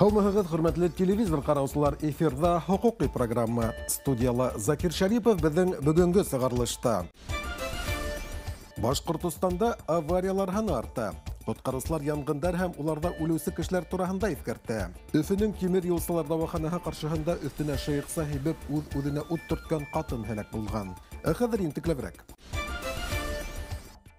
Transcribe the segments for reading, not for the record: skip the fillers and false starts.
Һаумыһығыҙ, хөрмәтле телевизор ҡараусылар, эфирҙа хоҡуҡи программа. Студияла Закир Шарипов беҙҙең бөгөнгө сығарылышта. Башҡортостанда авариялар һаны арта. Ҡотҡарыусылар янғындар һәм уларҙа үлеүсе кешеләр тураһында иҫкәртә. Өфөнөң тимер юлсылар дауаханаһы ҡаршыһында өҫтөнә шыйыҡса һибеп үҙ-үҙенә ут төрткән ҡатын һәләк булған. Ә хәҙер ентекләберәк.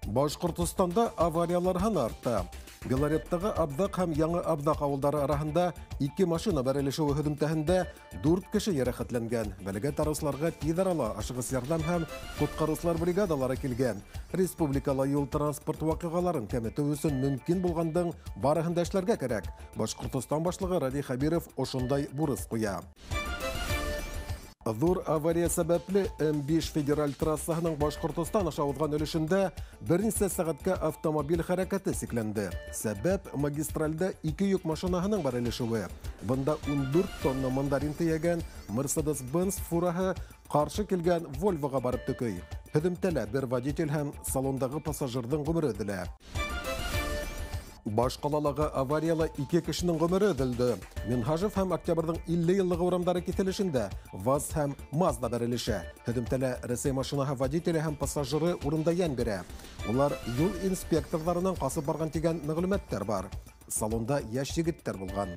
Башҡортостанда авариялар һаны арта. Белореттағы Абҙаҡ һәм Яңы Абҙаҡ ауылдары араһында ике машина бәрелешеүе һөҙөмтәһендә 4 кеше йәрәхәтләнгән. Бәләгә тарыусыларға тиҙ арала ашығыс ярҙам һәм ҡотҡарыусылар бригадалары килгән. Республикала юл-транспорт ваҡиғаларын кәметеү өсөн мөмкин булғандың барыһын да эшләргә кәрәк. Башҡортостан башлығы Радий Хәбиров ошондай бурыс ҡуя. Ҙур авария сәбәпле М5 федераль трассаһының Башҡортостан аша уҙған өлөшөндә бер нисә сәғәткә автомобиль хәрәкәте сикләнде. Сәбәп магистралдә ике йөк машинаһының бәрелешеүе. Бында 14 тонна мандарин тейәгән Mercedes-Benz фураһы ҡаршы килгән Volvoға барып төкөй. Һөҙөмтәлә бер водитель һәм салондағы пассажирҙың ғүмере өҙөлә. Баш ҡалалағы аварияла ике кешенең ғүмере өҙөлдө. Минһажев һәм Октябрҙың 50 йыллығы урамдары киҫелешендә ВАЗ һәм Мазда бәрелешә. Һөҙөмтәлә Рәсәй машинаһы водителе һәм пассажиры урында йән бирә. Улар юл инспекторҙарынан ҡасып барған тигән мәғлүмәттәр бар. Салонда йәш егеттәр булған.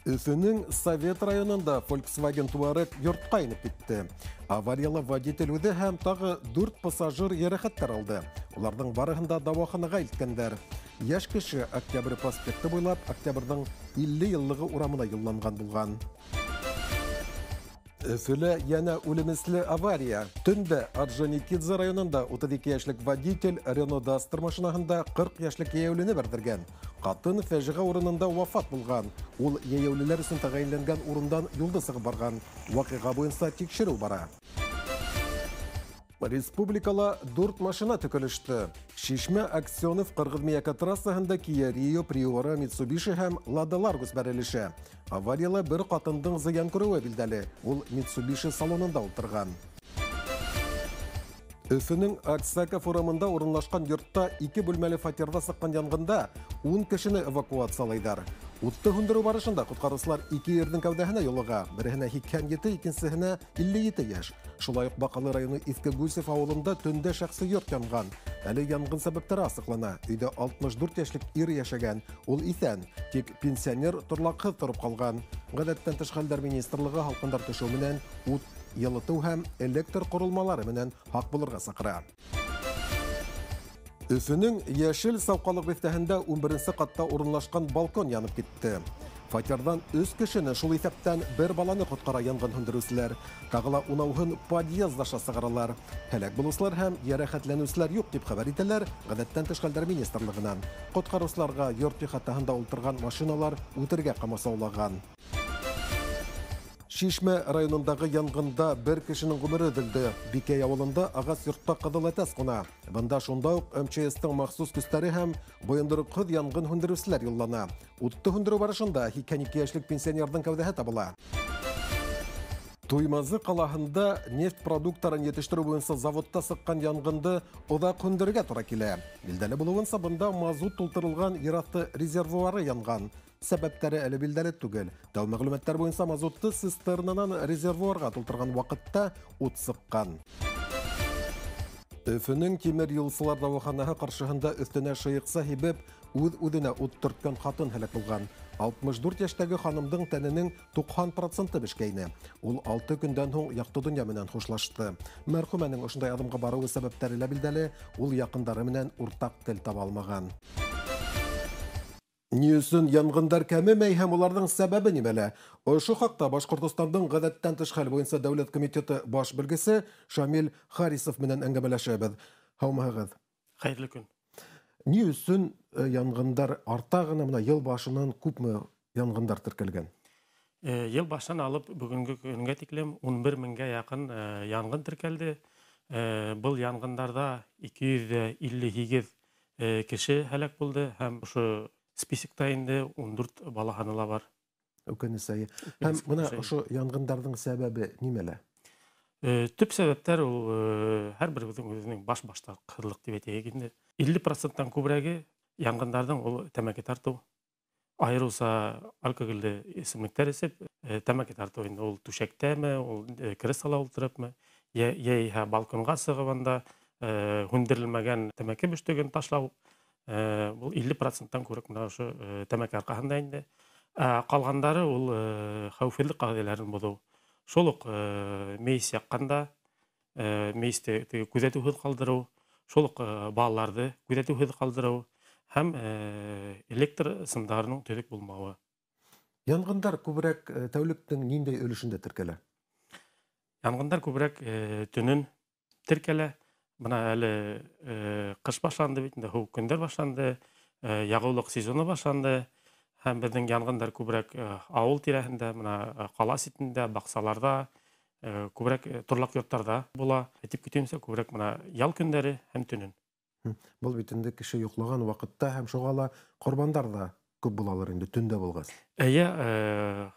Өфөнөң Совет районында Volkswagen Touareg йортҡа инеп китте. Аварияла водитель үҙе һәм тағы 4 пассажир йәрәхәттәр алды. Уларҙың барыһын да дауаханаға илткәндәр. Йәш кеше Октябрь проспекты буйлап Октябрҙың 50 йыллығы урамына юлланған булған. Өфөлә йәнә үлемесле авария. Төндә Орджоникидзе районында 32 йәшлек водитель Renault Duster машинаһында 40 йәшлек йәйәүлене бәрҙергән. Ҡатын фәжиғә урынында вафат булған. Ул йәйәүлеләр өсөн тәғәйенләнгән урындан юлды сығып барған. Ваҡиға буйынса тикшереү бара. Республикала 4 машина төкөлөштө. Шишмә Аксенов Ҡырғыҙ-Мияка трассаһында Kia Rio, Priora, Mitsubishi һәм Lada Largus бәрелешә. Аварияла бер ҡатындың зыян күреүе билдәле. Ул Mitsubishi салонында ултырған. Өфөнөң Аксаков урамында урынлашҡан йортта 2 бүлмәле фатирҙа сыҡҡан янғында 10 кешене эвакуациялайҙар. Утты һүндереү барышында ҡотҡарыусылар 2 ирҙең кәүҙәһенә юлыға. Береһенә 87, икенсеһенә 57 йәш. Шулай уҡ Баҡалы районы Иҫке Гусев ауылында төндә шәхси йорт янған. Әле янғын сәбәптәре асыҡлана. Өйҙә 64 йәшлек ир йәшәгән. Ул иҫән, тик пенсионер торлаҡһыҙ тороп ҡалған. Ғәҙәттән тыш хәлдәр министрлығы һалҡындар төшөү менән ут йылытыу һәм электр ҡоролмалары менән һаҡ булырға саҡыра. Өфөнөң Йәшел Сауҡалыҡ биҫтәһендә 11-нсе ҡатта урынлашҡан балкон янып китте. Фатирҙан 3 кешене, шул иҫәптән бер баланы ҡотҡара янғын һүндереүселәр. Тағы ла унауһын подъезд аша сығаралар. Һәләк булыусылар һәм йәрәхәтләнеүселәр юҡ тип хәбәр итәләр Ғәҙәттән тыш хәлдәр министрлығынан. Ҡотҡарыусыларға йорт ихатаһында ултырған машиналар үтергә ҡамасаулаған. Шишмә районындағы янғында бер кешенең ғүмере өҙөлдө. Бикәй ауылында ағас йортта ҡыҙыл әтәс ҡуна. Бында шунда уҡ МЧС-тың махсус көстәре һәм бойондороҡһоҙ янғын һүндереүселәр юллана. Утты һүндереү барышында 82 йәшлек пенсионерҙың кәүҙәһе табыла. Туймазы ҡалаһында нефть продукттарын етештереү буйынса заводта сыҡҡан янғынды оҙаҡ һүндерергә тура килә. Билдәле булыуынса, бында мазут тултырылған ер аҫты резервуары янған. Сәбәптәре әле билдәле түгел. Тәү мәғлүмәттәр буйынса мазутты цистернанан резервуарға тултырған ваҡытта ут сыҡҡан. Өфөнөң тимер юлсылар дауаханаһы ҡаршыһында өҫтөнә шыйыҡса һибеп, үҙ-үҙенә ут төрткән ҡатын һәләк булған. 64 йәштәге ханымдың тәненең 90% бешкәйне. Ул 6 көндән һуң яҡты донъя менән хушлашты. Мәрхүмәнең ошондай аҙымға барыуы сәбәптәре лә билдәле, ул яҡындары менән уртаҡ тел таба алмаған. Ни өсөн янғындар кәмемәй һәм уларҙың сәбәбе нимәлә? Ошо хаҡта Башҡортостандың ғәҙәттән тыш хәл буйынса дәүләт комитеты баш белгесе Шамил Харисов менән әңгәмәләшәбеҙ. Һаумыһығыҙ? Хәйерле көн. Ни өсөн янғындар арта ғына, бына йыл башынан күпме янғындар теркәлгән? Йыл башынан алып бөгөнгө көнгә тиклем 11 меңгә яҡын янғын теркәлде. Был янғындарҙа 258 кеше һәләк булды һәм ошо списокта инде 14 бала һаны ла бар. Үкенес әйе. Һәм бына ошо янғындарҙың сәбәбе нимәлә? Төп сәбәптәр ул һәр беребеҙҙең үҙенең баш-баштаҡлыҡ тип әйтәйек инде. 50%-тан күберәге янғындарҙың ул тәмәке тартыу, Айырыуса алкогольле эсемлектәр эсеп, тәмәке тартыу инде ул түшәктәме, ул креслола ултырыпмы, йә балконға сығып анда һүндерелмәгән тәмәке бөштөгөн ташлау, был 50%-тан күберәк менә ошо тәмәке арҡаһында инде. Ҡалғандары ул хәүефһеҙлек ҡағиҙәләрен боҙоу. Шул уҡ мейес яҡҡанда мейесте күҙәтеүһеҙ ҡалдырыу, шул уҡ балаларҙы күҙәтеүһеҙ ҡалдырыу һәм электр сымдарының төҙөк булмауы. Янғындар күберәк тәүлектең ниндәй өлөшөндә теркәлә? Янғындар күберәк төнөн теркәлә. Бына әле ҡыш башланды бит инде, һыуыҡ көндәр башланды, яғыулыҡ сезоны башланды. Һәм беҙҙең янғындар күберәк ауыл тирәһендә, бына ҡала ситендә, баҡсаларҙа, күберәк торлаҡ йорттарҙа була. Әйтеп китеүемсә, күберәк бына ял көндәре һәм төнөн. Был бит инде кеше йоҡлаған ваҡытта һәм шуға ла ҡорбандар ҙа күп булалыр инде төндә булғас. Эйе,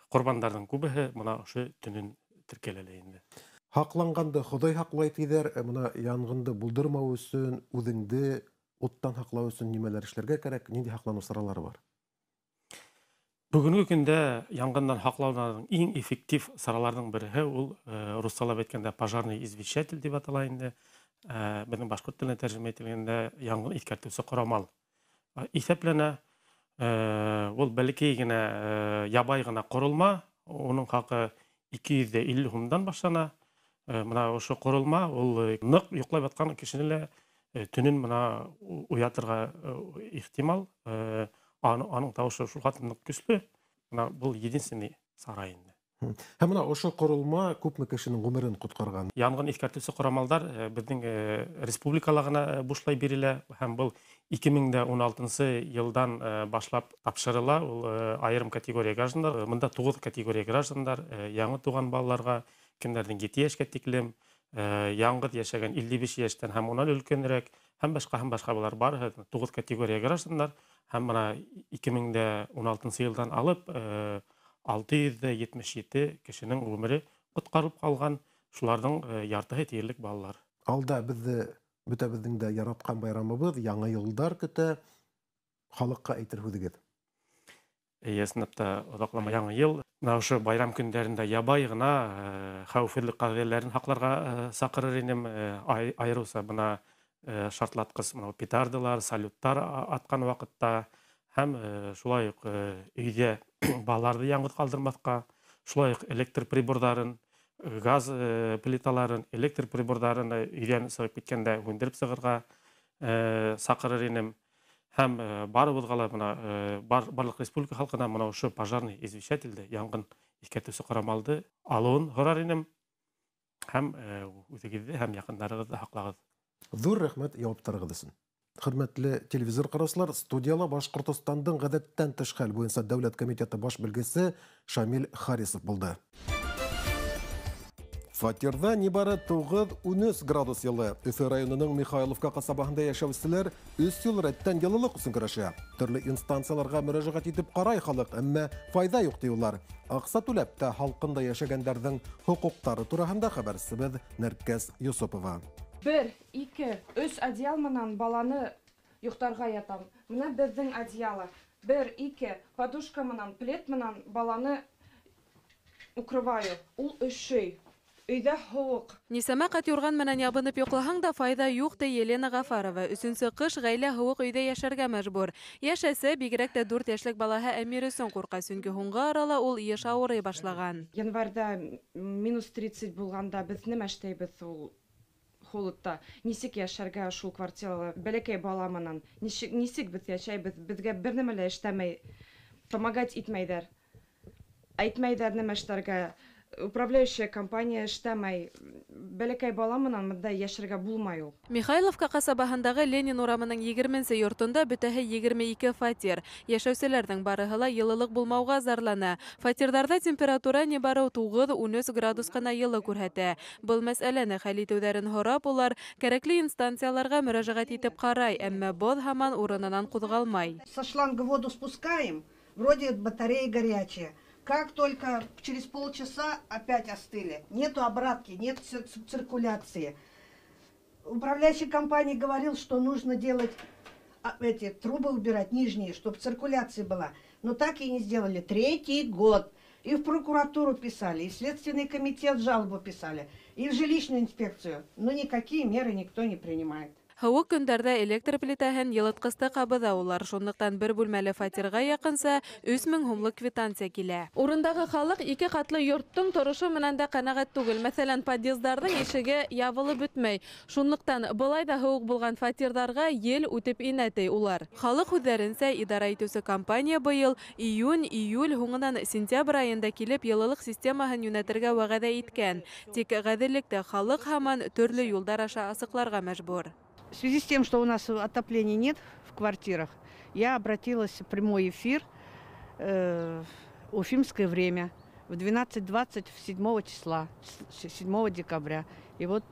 ҡорбандарҙың күбеһе бына ошо төнөн теркәлә лә инде. Һаҡланғанды Хоҙай һаҡлай тиҙәр, бына янғынды булдырмау өсөн, үҙеңде уттан һаҡлау өсөн нимәләр эшләргә кәрәк, ниндәй һаҡланыу саралары бар? Бөгөнгө көндә янғындан һаҡлауҙың иң эффектив сараларының береһе ул руссалап әйткәндә пожарный извещатель тип атала инде. Беҙҙең башҡорт теленә тәржемә ителгәндә янғын иҫкәртеүсе ҡорамал иҫәпләнә. Ул бәләкәй генә, ябай ғына ҡоролма, уның хаҡы 250 һумдан башлана. Бына ошо ҡоролма ул ныҡ йоҡлап ятҡан кешене лә төнөн бына уятырға ихтимал. Аның тауышы шул хәтле ныҡ көслө. Бына был единственный сара инде. Һәм бына ошо ҡоролма күпме кешенең ғүмерен ҡотҡарған? Янғын иҫкәртеүсе ҡорамалдар беҙҙең республикала ғына бушлай бирелә һәм был 2016 йылдан башлап тапшырыла. Ул айырым категория граждандар, бында 9 категория граждандар, яңы туған балаларға, кемдәрҙең 7 йәшкә тиклем, яңғыҙ йәшәгән 55 йәштән һәм унан өлкәнерәк һәм башҡа һәм башҡа былар барыһы 9 категория граждандар. Һәм бына 2016 йылдан алып 677 кешенең ғүмере ҡотҡарылып ҡалған, шуларҙың яртыһы тиерлек балалар. Алда беҙҙе бөтәбеҙҙең дә яратҡан байрамыбыҙ, яңы йылдар көтә. Халыҡҡа әйтер һүҙегеҙ? Эйе, ысынлап та оҙаҡламай яңы йыл. Бына ошо байрам көндәрендә ябай ғына хәүефһеҙлек ҡағиҙәләрен һаҡларға саҡырыр инем. Айырыуса бына шартлатҡыс бына петардалар, салюттар атҡан ваҡытта һәм шулай уҡ өйҙә балаларҙы яңғыҙ ҡалдырмаҫҡа, шулай уҡ электр приборҙарын, газ плиталарын, электр приборҙарын өйҙән сығып киткәндә һүндереп сығырға саҡырыр инем. Һәм барыбыҙға ла бына барлыҡ республика халҡына бына ошо пожарный извещательде, янғын иҫкәртеүсе ҡорамалды алыуын һорар инем. Һәм үҙегеҙҙе һәм яҡындарығыҙҙы һаҡлағыҙ. Ҙур рәхмәт яуаптарығыҙ өсөн. Хөрмәтле телевизор ҡараусылар, студияла Башҡортостандың ғәҙәттән тыш хәл буйынса дәүләт комитеты баш белгесе Шамил Харисов булды. Фатирҙа нибары 9-13 градус йылы. Өфө районының Михайловка ҡасабаһында йәшәүселәр 3 йыл рәттән йылылыҡ өсөн көрәшә. Төрлө инстанцияларға мөрәжәғәт итеп ҡарай халыҡ, әммә файҙа юҡ ти улар. Аҡса түләп тә һалҡында йәшәгәндәрҙең хоҡуҡтары тураһында хәбәрсебеҙ Нәркәс Йосопова. 1, 2, 3 одеял менән баланы йоҡтарға ятам. Бына беҙҙең одеяло. 1, 2, подушка менән, плед менән баланы укрываю. Ул өшөй. Өйҙә һыуыҡ. Нисәмә ҡат юрған менән ябынып йоҡлаһаң да файҙа юҡ, ти Елена Ғафарова. Өсөнсө ҡыш ғаилә һыуыҡ өйҙә йәшәргә мәжбүр. Йәш әсә бигерәк тә 4 йәшлек балаһы Әмир өсөн ҡурҡа, сөнки һуңғы арала ул йыш ауырый башлаған. Январҙа минус 30 булғанда беҙ нимә эшләйбеҙ ул холодта? Нисек йәшәргә шул квартирала бәләкәй бала менән? Нисек беҙ йәшәйбеҙ? Беҙгә бер нәмә лә эшләмәй, помогать итмәйҙәр. Әйтмәйҙәр нимә эшләргә. Управляющая компания эшләмәй. Бәләкәй бала менән бында йәшәргә булмай ул. Михайловка ҡасабаһындағы Ленин урамының 20-нсе йортонда бөтәһе 22 фатир. Йәшәүселәрҙең барыһы ла йылылыҡ булмауға зарлана. Фатирҙарҙа температура нибары 9-13 градус ҡына йылы күрһәтә. Был мәсьәләне хәл итеүҙәрен һорап, улар кәрәкле инстанцияларға мөрәжәғәт итеп ҡарай, әммә боҙ һаман урынынан ҡуҙғалмай. Со шланга воду спускаем, вроде батареи горячая. Как только через полчаса опять остыли. Нету обратки, нет циркуляции. Управляющий компанией говорил, что нужно делать эти трубы убирать нижние, чтобы циркуляция была. Но так и не сделали. Третий год. И в прокуратуру писали, и в Следственный комитет жалобу писали, и в жилищную инспекцию. Но никакие меры никто не принимает. Һыуыҡ көндәрҙә электр плитәһен йылытҡысты ҡабыҙа улар. Шунлыҡтан бер бүлмәле фатирға яҡынса 3000 һумлыҡ квитанция килә. Урындағы халыҡ ике ҡатлы йорттоң торошо менән дә ҡәнәғәт түгел. Мәҫәлән, подъездарҙың ишеге ябылып бөтмәй. Шунлыҡтан былай ҙа һыуыҡ булған фатирҙарға ел үтеп инә, ти улар. Халыҡ һүҙҙәренсә, идара итеүсе компания быйыл июнь, июль, һуңынан сентябрь айында килеп йылылыҡ системаһын йүнәтергә вәғәҙә иткән. Тик ғәҙеллекте халыҡ һаман төрлө юлдар аша асыҡларға мәжбүр. В связи с тем, что у нас отопления нет в квартирах, я обратилась в прямой эфир «Уфимское время» в 12:20 7 числа, 7 декабря. И вот,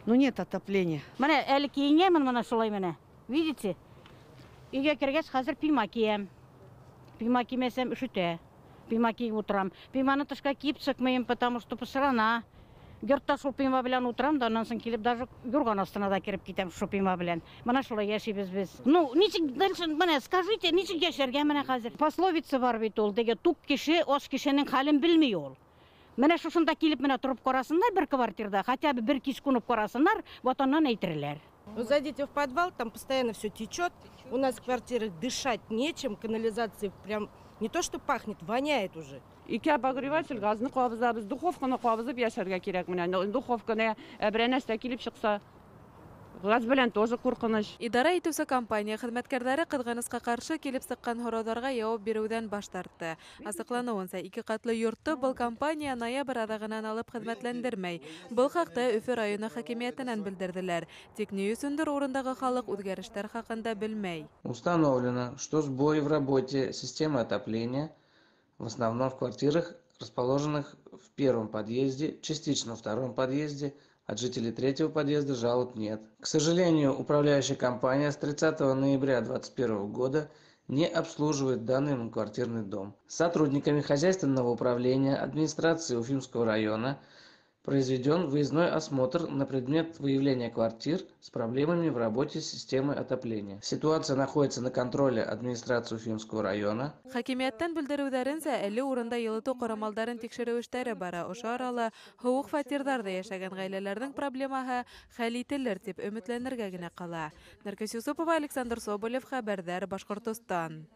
ну, нет отопления. Менә әле кейенгәнмен менә шулай менә. Видите? Өйгә кергәс хәзер пима киям. Пима кимәсәм өшетә. Пима киеп утырам. Пиманы тышка киеп сыҡмайым, потому что пысрана. Йортта шул пима белән утырам да, аннан соң килеп даже юрган астына да кереп китәм шул пима белән. Менә шулай яшибез без. Ну, ничек дальше, менә скажите, ничек яшәргә менә хәзер? Пословица бар бит ул, теге тук кеше аш кешенең хәлен белми ул. Менә шушында килеп менә торып карасыннар бер квартирада, хотя бы бер кич кунып карасыннар, вот аннан әйтерләр. Вы зайдите в подвал, там постоянно все течет. У нас в квартирах дышать нечем, канализации прям не то что пахнет, воняет уже. Ике обогреватель газны ҡабыҙабыҙ, духовканы ҡабыҙып йәшәргә кәрәк менән. Духовканы берәр нәрсә килеп сыҡса, газ белән тоже ҡурҡыныс. Идара итеүсе компания хеҙмәткәрҙәре ҡыҙғанысҡа ҡаршы килеп сыҡҡан һорауҙарға яуап биреүҙән баш тартты. Асыҡланыуынса, ике ҡатлы йортто был компания ноябрь аҙағынан алып хеҙмәтләндермәй. Был хаҡта Өфө районы хакимиәтенән белдерҙеләр. Тик ни өсөндөр урындағы халыҡ үҙгәрештәр хаҡында белмәй. Установлено, что сбои в работе системы отопления в основном в квартирах, расположенных в первом подъезде, частично во втором подъезде. От жителей третьего подъезда жалоб нет. К сожалению, управляющая компания с 30 ноября 2021 года не обслуживает данный многоквартирный дом. С сотрудниками хозяйственного управления администрации Уфимского района произведен выездной осмотр на предмет выявления квартир с проблемами в работе системы отопления. Ситуация находится на контроле администрации Уфимского района. Хакимиәттән белдереүҙәренсә, әле урында йылытыу ҡорамалдарын тикшереү эштәре бара. Ошо арала һыуыҡ фатирҙарҙа йәшәгән ғаиләләрҙең проблемаһы хәл ителер тип өмөтләнергә генә ҡала. Нәркәс Юсупова, Александр Соболев, Хәбәрҙәр, Башҡортостан.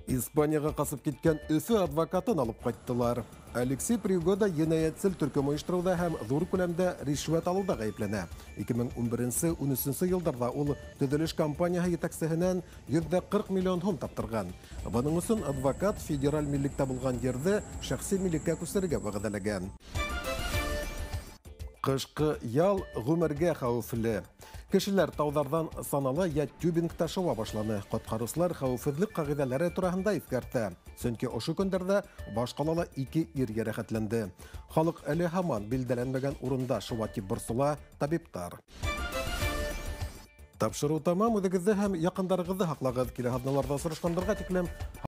Испанияға ҡасып киткән Өфө адвокатын алып ҡайттылар. Алексей Пригода енәйәтсел төркөм ойоштороуҙа һәм ҙур күләмдә ришүәт алыуҙа ғәйепләнә. 2011-13 йылдарҙа ул төҙөлөш компанияһы етәксеһенән 140 миллион һум таптырған. Бының өсөн адвокат федераль миллектә булған ерҙе шәхси миллеккә күсерергә вәғәҙәләгән. Ҡышҡы ял ғүмергә хәүефле. Кешеләр тауҙарҙан санала йә тюбингта шыуа башланы. Ҡотҡарыусылар хәүефһеҙлек ҡағиҙәләре тураһында иҫкәртә. Сөнки ошо көндәрҙә баш ҡалала 2 ир йәрәхәтләнде. Халыҡ әле һаман билдәләнмәгән урында шыуа тип борсола табиптар. Тапшырыу тамам, үҙегеҙҙе һәм яҡындарығыҙҙы һаҡлағыҙ. Килә аҙналарҙа осрашҡандарға тиклем.